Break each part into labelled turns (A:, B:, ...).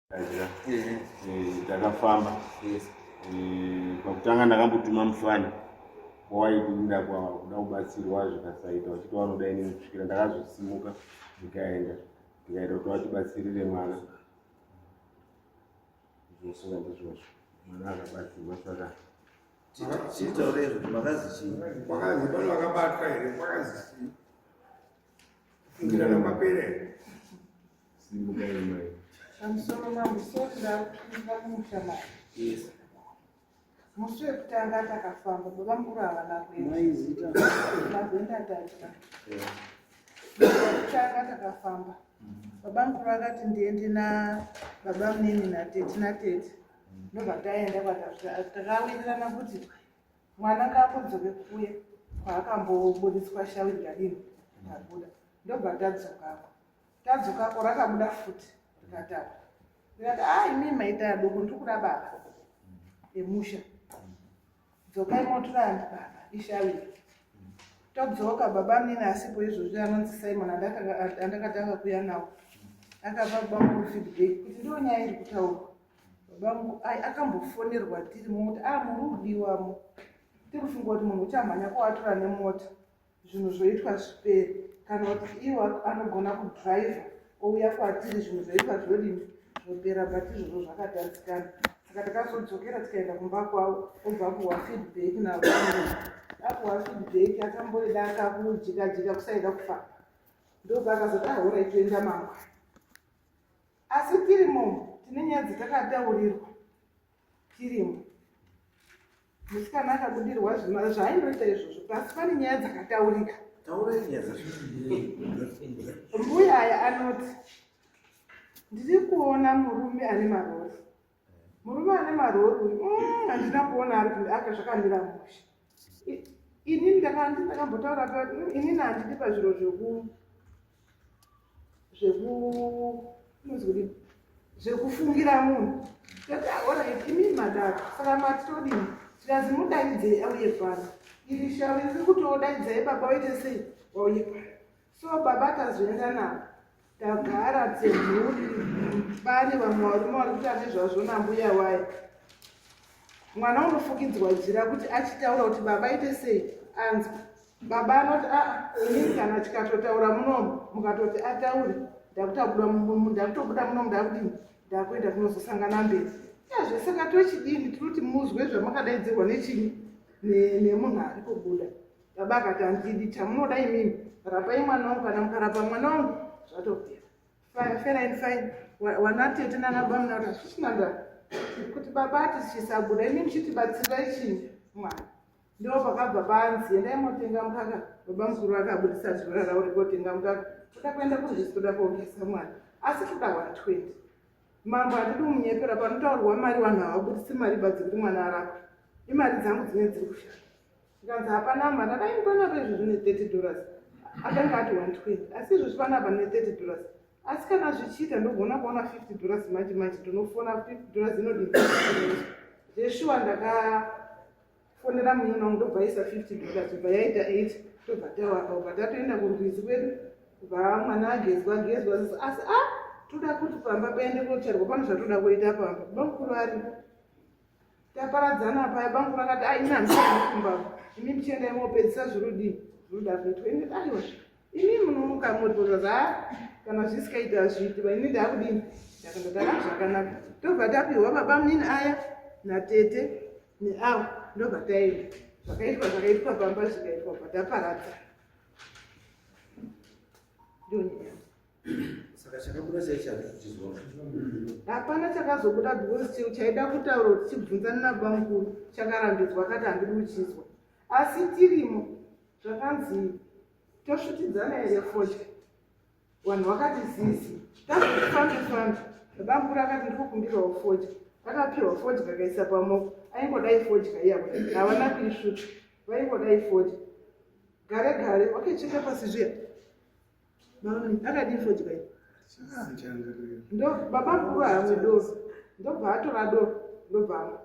A: Eh, takafamba eh, pakutanga ndakambotuma mufana wawaikuda kuda kubatsirwa zvikasaita vachiti vanoda inini kusvikira ndakazosimuka ndikaenda ndikaita kuti vatibatsirire mwana zvosaka ndizvozvo mwana akabatsirwa saka
B: chitaure izvo makazi chii
C: kwakazi pano vakabatwa here kwakazi chii kufungirana kwapera here
A: Simukai mai.
D: Pamusoro mambo soti ndakupinda kumusha mai.
B: Yes.
D: Musi wekutanga takafamba baba mukuru havana kuenda.
B: Mai zita.
D: Magwenda tatya. Musi wekutanga takafamba. Baba mukuru akati ndiende na baba munini natete natete. Ndobva taenda kwatasvika takawirirana kuti mwana ngaambodzoke kuye kwaakamboburitswa shawi rikadini rikabuda. Ndobva tadzokako. Tadzokako rakabuda futi rikataura. Ndikati ah imi maita adoko ndiri kuda baba emusha. Dzokai motora handi baba ishawi. Todzoka baba mnini asipo izvozvi anonzi Simon andakatanga kuya nawo. Akapa baba mukuru feedback kuti ndiyo nyaya iri kutaurwa. Baba mukuru akambofonerwa tirimo kuti ah muri kudiwamo. Tiri kufunga kuti munhu uchamhanya kuwatora nemota. Zvinhu zvoitwa zvipere kana kuti iwo anogona kudriver ouya kwatiri zvinhu zvoitwa zvodini zvopera but izvozvo zvakatadzikana saka takazodzokera tikaenda kumba kwavo obva apuhwa feedback navo apuhwa feedback akamboida akakujika jika kusaida kufamba ndopaakazoti ahora ah, itoenda mangwana asi tirimo tine nyaya dzatakataurirwa tirimo Musikana akabudirwa zvaaindoita izvozvo pasi pane nyaya dzakataurika. Mbuya aya anoti ndiri kuona murume ane marori. Murume ane marori uyu mm, handina kuona ari aka zvakamira mushe. Inini ndakambotaura inini handidi pazviro zveku zveku inonzi kudini zvekufungira munhu tati aorit ah, imi madaro saka mati todini tikazi mudaidzei auye pano iri shavi riri kutodaidzai baba waite sei wauye pano so baba tazoenda navo tagara dzemhuri pane vamwe varume vari kuita nezvazvo nambuya waye mwana unofukidzwa jira kuti achitaura kuti baba ite sei anzwa Baba anoti a ah, inini kana chikatotaura munomu mukatoti ataure ndakutobuda ndakutobuda munomu ndakudini ndakuenda tinozosangana mberi yazve saka tochidini tiri kuti muzwe zvamakadaidzirwa nechinyi nemunhu ari kubuda baba akati handidi chamunoda imimi rapai mwana wangu kana mukarapa mwana wangu zvatopera fair and fine wanatete nanababa muna kuti hazvisina ndaa kuti baba ati chisabuda imi muchitibatsirai chinyi mwana Ndipo pakabva panzi endai motenga mukaka. Baba mukuru akabudisa zvora ravo rekotenga mukaka. Toda kuenda kurwizi toda koogesa mwana. Asi toda 120. Mambo hatidi kumunyepera panotaurwa mari vanhu havabudisi mari badzi kuti mwana arapwe. Imari dzangu dzinenge dziri kushanda. Zvikanzi hapana mari adai panapa izvozvi ne 30 dollars. Akanga ati 120 asi izvozvi panapa ne 30 dollars. Asi kana zvichiita ndogona kuona 50 dollars manje manje ndinofona 50 dollars inodii. Zveshuwa ndaka fonera munyana wangu ndobva aisa 50 dollars ubva yaita 8 tobva tawaka ubva tatoenda kurwizi kwedu ubva mwana agezwa agezwa asi a ah, toda kuti pamba paende kotsvarwa pano zvatoda kuita pamba bamukuru aripo taparadzana paya bamukuru akati a ah, ini handikumba imi muchienda imopedzisa zvirudii zviruda kuitwa ini aiwa Imi munomuka muri kuzoza kana zvisikaiti hazviiti ini ndakudini ndakandodara zvakanaka tobva tapiwa baba munini aya natete neavo ndobva taenda zvakaitwa zvakaitwa pamba zvikaitwa bva taparadza ndonyaya
B: saka chakabuda chai chatichizwa
D: hapana chakazobuda because chaida kutaura kuti chibvunzana nabamukuru chakarambidzwa akati handidi kuchizwa asi tirimo Zvakanzi tosvutidzana here fodya vanhu vakati zizi tazoti fambe fambe babamukuru akati ndikukumbirawo fodya akapiwa fodya akaisa pamoko aingodai fodya iya kudai havana kuisvuta vaingodai fodya gare gare wakaicheka pasi zviya Mami, akadii fodya iyi ndo babamukuru haamwe doro ndobva atora doro ndobva amwa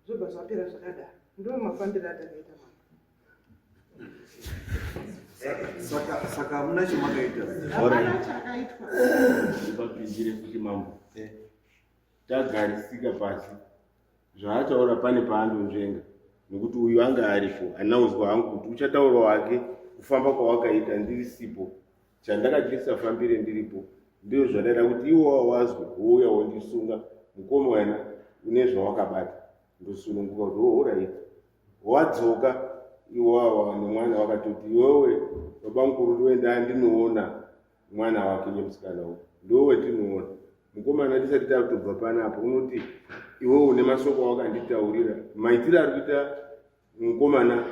D: zvobva zvapera zvakadaro ndo mafambiro atakaita mama.
B: Saka saka hamuna chamakaita.
D: Hapana chakaitwa.
A: Ndipapindire futi mambo. Tagarisika pasi. Zvaataura pane paandonzvenga nekuti uyu anga aripo anauzwa hangu kuti uchataura wake kufamba kwawakaita ndiri sipo chandakati ndisafambire ndiripo ndizvo zvandaida kuti iwo wazwe wouya wondisunga mukoma wena une zvawakabata ndosununguka kuti oh, alright wadzoka iwawa nemwana wakatoti iwewe baba mukuru ndoenda ndinoona mwana wake nyemusikana uyu ndowe tinoona mukomana tisati tatobva panapo unoti iwewe une masoko awakanditaurira maitiro ari kuita mukomana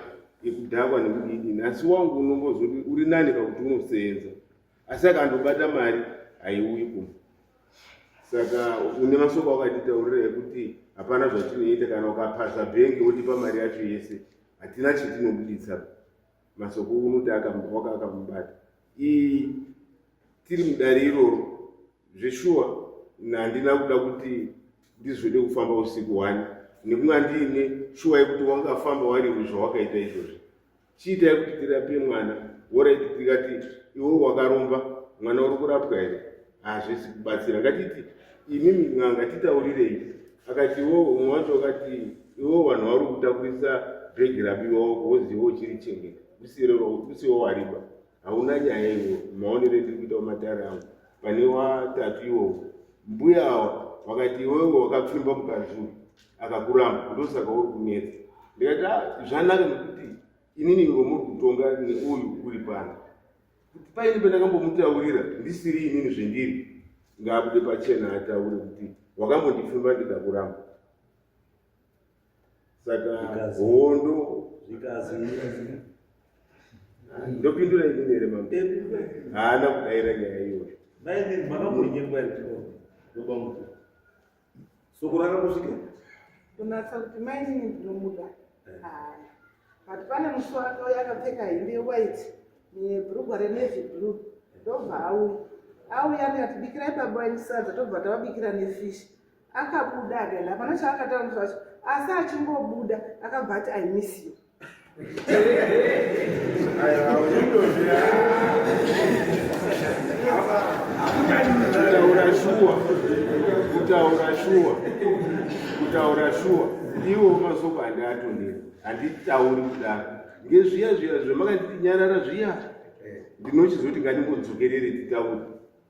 A: ekudhakwa nekudidini asi wangu unombozoti uri nani pakuti unoseenza asi akandobata mari haiuyi kuma saka une masoko awakanditaurira ekuti hapana zvatinoita kana ukapasa bhengi wotipa mari yacho yese hatina chetinobuditsa masoko unoti waka akamubata iyi tiri mudare iroro zveshuwa handina kuda kuti ndizode kufamba usiku hwani nekunga ndiine shuwa yekuti wangafamba wari zvawakaita izvozvi chiitai kuti tirape mwana alright tikati iwe wakaromba mwana uri kurapwa here hazvisi kubatsira ngatiti imimi n'anga titaurirei akati iwe umwe wacho akati iwe vanhu vari kutakurisa bhegi rabiwa woziva uchirichengeta usiwo wariba hauna nyaya iwo maonero endiri kuita kumatare angu pane watatu iwowo mbuya awa vakati iwewe wakapfimba mukadzi uyu akakuramba ndosaka uri kunetsa ndikati ah, zvanaka nekuti inini iwe muri kutonga neuyu uri pano kuti paini pendakambomutaurira ndisiri inini zvendiri ngaabude pachena ataure kuti wakambondipfimba ndikakuramba saka hondo
B: Zvikazi.
A: Ndopindura inini here mambo? Haana kudaira nyaya iyoyo.
B: Maini makambonyengwa here? Baba mukuru. Soko rakambosvika?
D: Kunatsa kuti mainini ndinomuda haana, but pane musi wakauya akapfeka hembe yewhite nebhurugwa renavy blue, ndobva auya auya ndikati, "Bikirai baba wenyu sadza." Tobva tavabikira nefish. Akabuda akaenda, hapana chaakataura musi wacho, asi achingobuda akabva ati, "I miss you."
A: Kutaura shuwa, kutaura shuwa, kutaura shuwa, iwo masoko handiatondera, handitauri kudaro ngezviya zviya zvamakanditi nyarara zviya. Ndinochizoti ngandingodzokerere titaure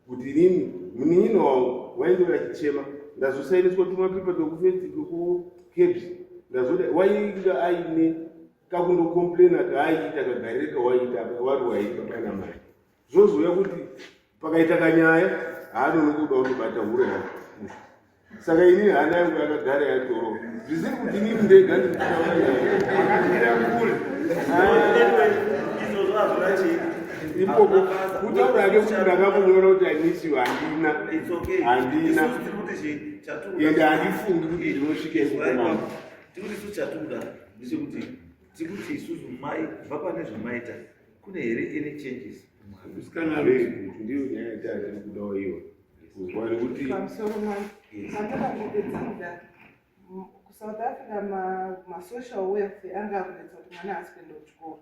A: kuti inini munin'ina wangu wainge vachichema, ndazosainiswa tumapepa twekufesti twekuCABS, ndazoda wainga aine kakundocomplaina kaaiita kagarire kawaiita wari waipa pana mai. Zvozouya kuti pakaita kanyaya haanonoki kuda kutobata huro yake. Saka inini hana yangu yakagara yatoro zvisiri kuti inini ndega ndiri kutaura nyaya.
C: Akandira kure.
B: Izvozvo hazvina chii.
A: Ipopo kutaura ake kuti ndakamunyora kuti "I miss you", handina.
B: It's okay.
A: Handina.
B: Isusu tiri kuti chii? Chatinoda.
A: Ende handifungi kuti ndinosvika ikoko mambo.
B: Tiri kuti isusu chatinoda ndechekuti tiri kuti isusu mai kubva pane zvamaita kune here any changes kumwana?
C: Musikana.
A: Very good, ndiyo nyaya yatiri kudawo iyo kuzwa nekuti
D: Pamusoro mani pandakangopedza kudaro kuSouth Africa masocial welfare anga akunetsa kuti mwana haasi kuenda kuchikoro.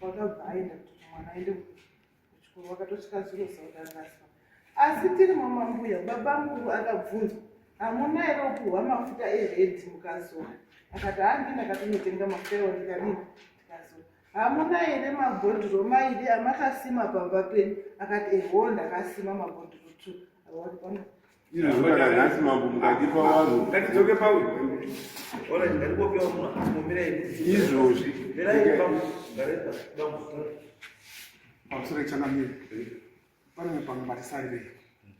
D: Wakabva aenda kuti mwana aende kuchikoro, wakatosvika zuro South Africa. Asi tiri mamambuya, baba mukuru akabvunzwa, "Hamuna here kupuhwa mafuta ered mukazora?" Akati, "Handi ndakatonotenga mafuta iwo ndikadini ndikazora." "Hamuna here mabhodhoro mairi amakasima pamba penyu?" Akati, "Eho, ndakasima mabhodhoro 2." Awari pano.
A: Izvozvo kana nhasi mambo mukatipa vanhu
C: Ngatidzoke pauyu.
B: Alright, ngatingopiwa munhu mirai.
A: Izvozvi.
B: Mirai pamwe. Garai pasi. Bambo.
C: Pamusoro changamire, pane pamwe matisarirei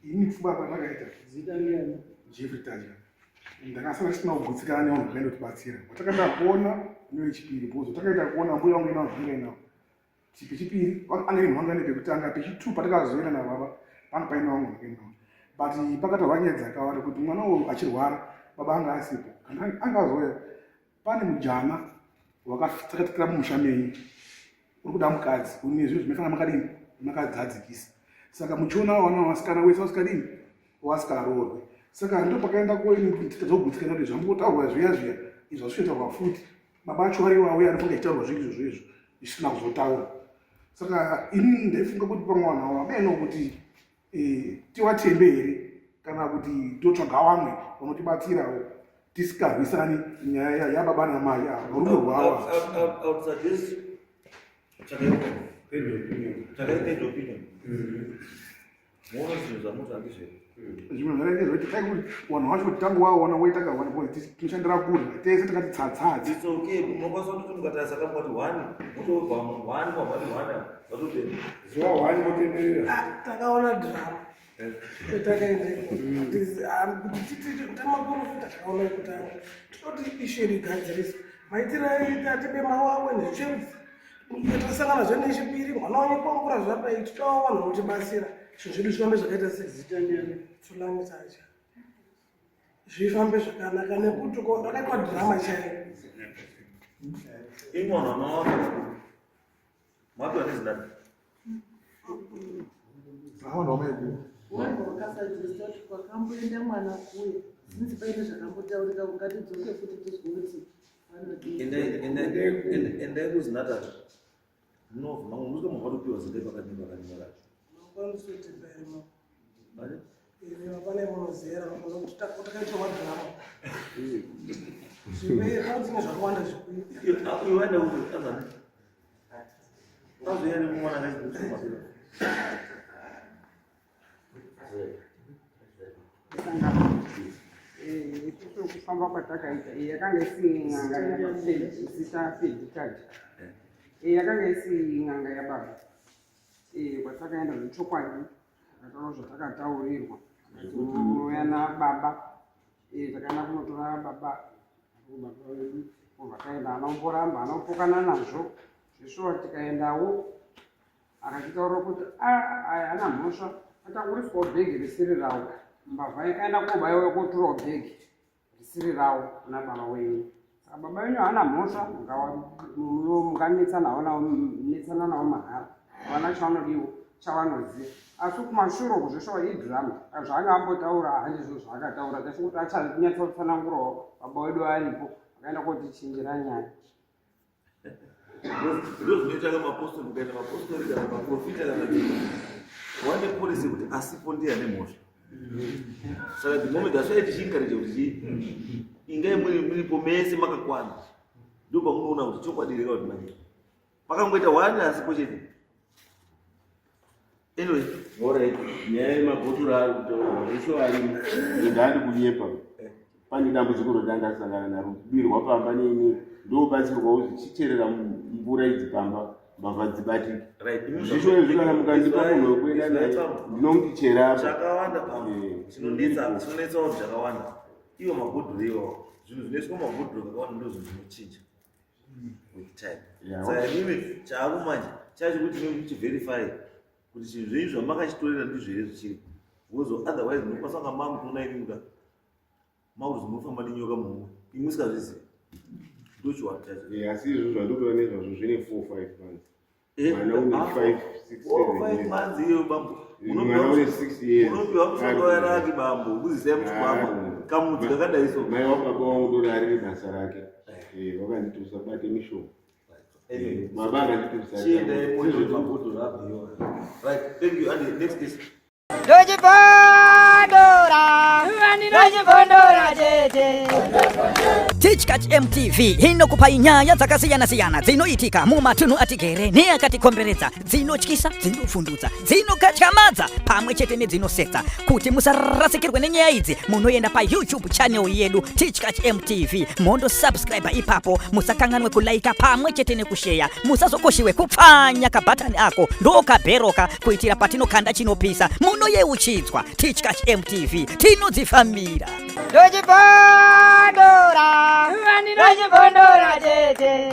C: ini pfungwa kwandakaita. Jeffrey Tadya. Ndakasara tisina kugutsikana nevanhu vakaenda kutibatsira watakaenda kuona newechipiri because takaenda kuona mbuya wangu inawo zvanga inawo pechipiri anga ine mhanga nepekutanga pechitu patakazoenda nababa panga paine wangu vanga inawo, but pakataurwa nyaya dzakawanda kuti mwana uyu achirwara baba anga asipo kana anga azouya. Pane mujana wakatsakatikira mumusha menyu uri kuda mukadzi une zvinhu zvinofanira makadini makadzadzikisa, saka muchiona wana vasikana wese vasikadini wasikaroorwe. Saka ndo pakaenda koitadzogutsikana kuti zvambotaurwa zviya zviya izvo zvasvitotaurwa futi baba acho vari wauya anofange achitaurwa zvinhu izvozvo izvo zvisina kuzotaura. Saka ini ndaifunga kuti pamwe vanhu ava vameno kuti eh, tivatembe here kana kuti totsvaga vamwe vanotibatsirawo tisikarwisani nyaya yababa namai ava varume rwavo. Zvimwe zvakaita zvekuti dai kuti vanhu vacho kuti tange waona woita kawana because tinoshandira kure tese takati tsatsatsi.
B: It's okay, munokwanisa kuti mukatarisa kamukati one motobva one kwamati one vatopenda.
A: Zuva one motenderera.
E: Ah, takaona drama takaendeko kuti titi tamaprofita takaona kutanga tototi ishu yedu igadziriswe maitiro aita tibe mawawe nezvitsverudzi tasangana zve nechipiri mwana wanyekwangura zvadai titoa vanhu vanotibatsira zvinhu zvedu zvifambe zvakaita sezitulani tacha zvifambe zvakanaka nekuti rakaitwa drama chaiyo.
B: Imwana mawawe mapiwa nezinani.
C: Vanhu vamaiguru
D: Vanhu vakasajesta kuti kwakamboenda mwana kuya sinzi paine zvakambotaurika, ungatidzoke futi tizwe kuti vanodii.
B: Endai kuzinatatu munovha mamwe musika mavatopiwa zita pakati nepakati nepakati.
E: Makwanisa pane munozera takaitirwa drama zvikuine zvakawanda zvikuita.
B: Uyu waenda kuti azani azoya nemumwana akachimusomapira.
F: Isusu kufamba kwatakaita, iyi yakanga isi n'anga yababa, Fedhitaji. Iyi yakanga isi n'anga yababa. Kwatakaenda zvechokwadi takataura zvatakataurirwa, akati nababa. Takaenda kunotora baba, baba vedu obva taenda, anomboramba anopokana nazvo zveshuwa. Tikaendawo akatitaurira kuti aya ana mhosva, atakuriswawo bhegi risiri rawo, mbavha yakaenda kobaiwa kotorawo bhegi risiri rawo kuna baba wenyu, saka baba venyu haana mhosva, munganetsana nawo mahara, havana chavanodiwo chavanoziva. Asi kumashure uku zveshuwa idrama, zvaanga ambotaura handizvo zvaakataura. Tachikuti achanyatsotsanangurawo baba wedu aripo, akaenda kotichinjira nyaya.
B: Ndo zvinoita mapostori, mukaenda mapostori kana maprofita kana chii, wane policy yekuti asipo ndiye ane mhosva. Saka the moment that's why tichiencourage kuti chii, ingai muri muripo mese makakwana, ndo pamunoona kuti chokwadi rega kuti manje pakangoita one asipo chete. Anyway.
A: Alright, nyaya yemabhotoro ari kutaurwa zvesho arimo, ende handi kunyepa. Pane dambudziko rodandasangana naro, kubirwa pamba neni, ndobatsirwawo zvichicherera mvura idzi pamba, mbavha dzibatike. Zvesho izvi kana mukandipa munhu wekuenda naye, ndinomuti chera apa.
B: Zvakawanda pamba chinonetsa, chinonetsawo zvakawanda iwo mabhodhoro iwawo, zvinhu zvinoiswa mumabhodhoro kakawanda ndo zvinhu zvinochinja with time. Saka imimi chaako manje chacho kuti mimi muchiverify kuti zvinhu zvenyu zvamakachitorera ndizvo here zvichiri, because otherwise munokwanisa kunga mamutoona imimi ka makuti munofamba nenyoka mumwe imwe musikazvizivi, ndochiwani chacho.
A: Asi izvo zvandotora nezvazvo zvine 4 5 months. Mwana une 5 6 7
B: 5
A: years.
B: Months iyo bambo.
A: Mwana une 6 years.
B: Unopiwa mushonga weraki bambo, kuzisai muchikwama kamudzi kakadai so.
A: Mai wababa wangu ndori ariri basa rake. Wakanditi usabate mishonga. Baba akanditi usabate.
B: Chiendai muone mabhodhoro abhiwa. Right, thank you. And next case.
G: Ndochibondora, ndochibondora chete.
H: Tichkach MTV inokupai nyaya dzakasiyana-siyana dzinoitika mumatunhu atigere neakatikomberedza, dzinotyisa, dzinovhundutsa, dzinokatyamadza pamwe chete nedzinosetsa. Kuti musarasikirwe nenyaya idzi, munoenda paYouTube channel yedu Tichkach MTV, mondosubscribe ipapo. Musakanganwe kulaika pamwe chete nekusheya. Musazokoshiwe kupfanya kabhatani ako ndokabheroka, kuitira patinokanda chinopisa munoyeuchidzwa. Tichkach MTV, tinodzifambira.
G: Ndochibondora, ndochibondora chete.